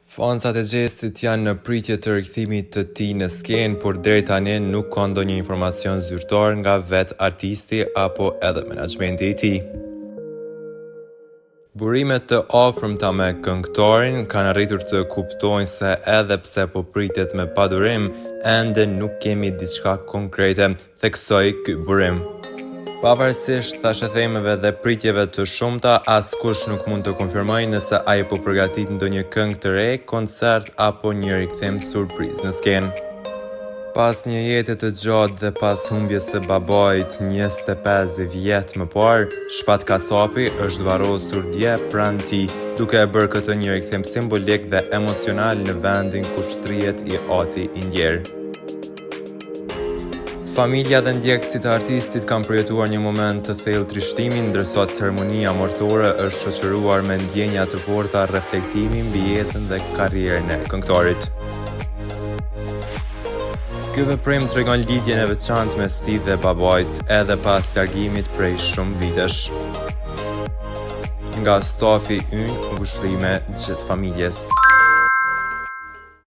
Fansat e Gjestit janë në pritje të rikthimit të tij në skenë, por deri tani nuk ka ndonjë informacion zyrtar nga vetë artisti apo edhe menaxhmenti i tij. Burime të afërmta me këngëtarin kanë arritur të kuptojnë se edhe pse po pritet me padurim, ende nuk kemi diçka konkrete, theksoi ky burim. Pavarësisht thashethemeve dhe pritjeve të shumta, askush nuk mund të konfirmojë nëse ai po përgatit ndonjë këngë të re, koncert apo një rikthim surprizë në skenë. Pas një jete të gjatë dhe pas humbjes së babait 25 vjet më parë, Shpat Kasapi është varrosur dje pranë tij, duke e bërë këtë një rikthim simbolik dhe emocional në vendin ku shtrihet i ati i ndjerë. Familja dhe ndjekësit e artistit kanë përjetuar një moment të thellë trishtimi, ndërsa ceremonia mortore është shoqëruar me ndjenja të forta reflektimi mbi jetën dhe karrierën e këngëtarit. Ky veprim tregon lidhjen e veçantë mes tij dhe babait edhe pas largimit prej shumë vitesh. Nga stafi ynë, ngushëllime gjithë familjes.